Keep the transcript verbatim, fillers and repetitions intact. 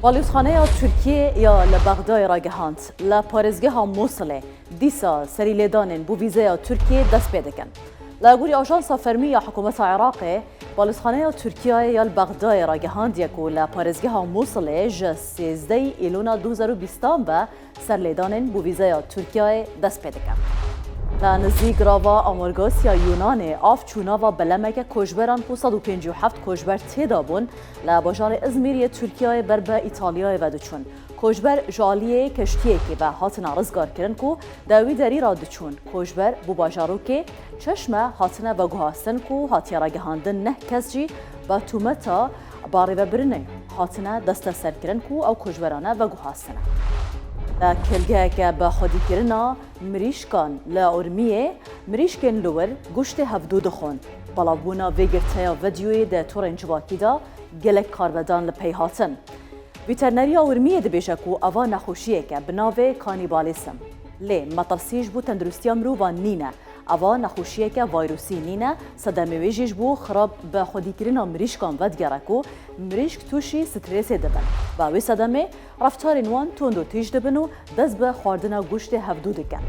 Balyoxaneya Tirkiyê ya li Bexdayê ragihand, li parêzgeha Mûsilê dîsa serîlêdanên bo vîzeya Tirkiyê dest pê dikin. Li gorî ajansa fermî ya hikûmeta Iraqê, balyoxaneya Tirkiyeyê ya li Bexdayê ragihandiye ku li parêzgeha Mûsilê ji sêzdehê Îlona du hezar û bîstan ve serlêdanên bo vîzeya Tirkiyeyê dest pê dikin. Li nizîk rava Amorgasiya Yunanê av çû nava belemeke koçberan ku sed û pêncî û heft koçber tê de bûn, li bajarê Izmîr yê Tirkiyeyê ber bi Îtalyayê ve diçûn. Koçber ji aliyê keştiyekê ve hatine rizgarkirin ku di wî derî re diçûn. Koçber bo bajarokê Çeşme hatine veguhastin ku hatiye ragihandin neh kes jî bi tûmeta barêvebirinê hatine desteserkirin ku ew koçberane veguhastine. Li kêlgeheke bi xwedîkirina mirîşkan li Urmiyê, mirîşkên li wir goştê hevdû dixwin. Belavbûna vê girteya vîdyoyê di torên civakî de gelek karvedan li pey hatin. Veterineriya Urmiyê dibêje ku eva nexweşiyeke bi navê kanîbalîzm. Lê metirsî ji bo tenduristiya mirovan nîne. Eva nexweşiyeke vayrûsî nîne, sedemê wê jî ji bo xirab bi xwedîkirina mirîşkan vedigere ku mirîşk tûşî strêsê dibin. Bi wê sedemê reftarên wan tund û tîj dibin û dest bi xwardina goştê hevdû dikin.